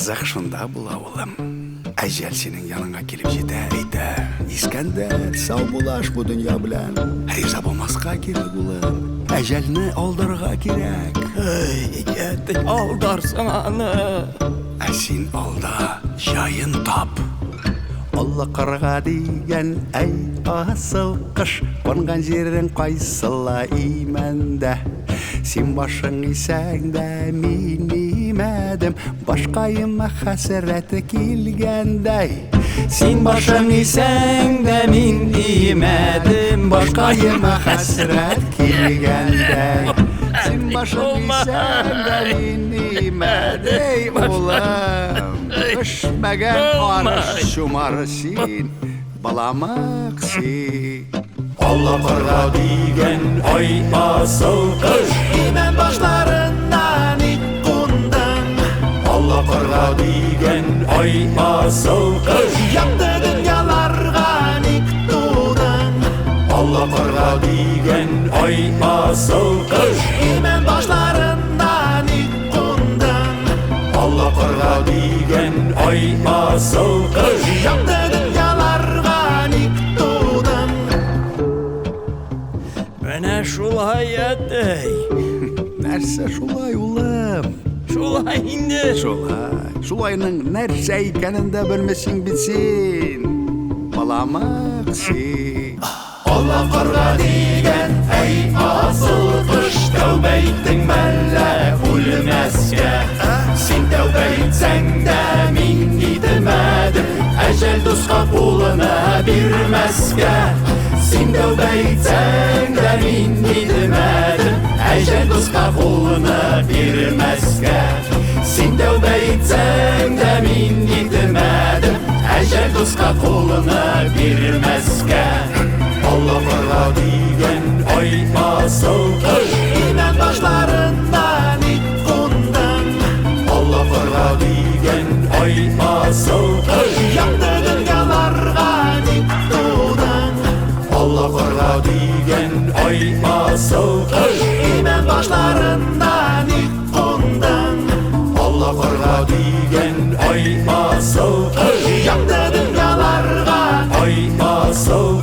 Кызык шунда була, улым. Әҗәл синең яныңа килеп җитә, әйтә: "Искәндәр, саубуллаш бу дөнья белән. Риза булмаска кирәк, улым. Әҗәлне алдарга кирәк." Әй, әти, алдарсың аны. Ә син алда, җаен тап. Алла карга дигән, әй, асыл кыш, кунган җирең кайсыла имәндә? Син башың исәң дә, мин имәдем, башкаема хәсрәт килгәндәй. Син башың исәң дә, мин имәдем, башкаема хәсрәт килгәндәй. Син башың исәң дә, мин имәдем, улым. Пешмәгән арыш чумар син, баламык син. Алла карга дигән, ай асыл кыш. Имән башларына ник кундың? Алла карга дигән, ай асыл кыш. Якты дөньяларга ник тудың? Алла карга дигән, ай асыл кыш. Имән башларына ник кундың? Алла карга дигән, ай асыл кыш. Якты дөньяларга ник тудың? Менә шулай, әтәй. Нәрсә шулай, улым? Шулай инде. Шулай. Шулайның нәрсә икәнен дә белмисең бит син. Баламык син. Алла карга дигән, әй асыл кыш, тәүбә иттең мәллә үлмәскә? Син тәүбә итсәң дә, мин итмәдем, әҗәл дуска кулны бирмәскә. Син тәүбә итсәң дә, мин итмәдем, әҗәл дуска кулны бирмәскә. Син тәүбә итсәң дә, мин итмәдем, әҗәл дуска кулны бирмәскә. Алла карга дигән, ай асыл кыш. Имән башларына ник кундың? Алла карга дигән, ай асыл кыш. Якты дөньяларга ник тудың? Алла карга дигән, ай асыл кыш. Имән башларына ник кундың? Алла карга дигән, ай асыл кыш. Якты дөньяларга Ай асыл.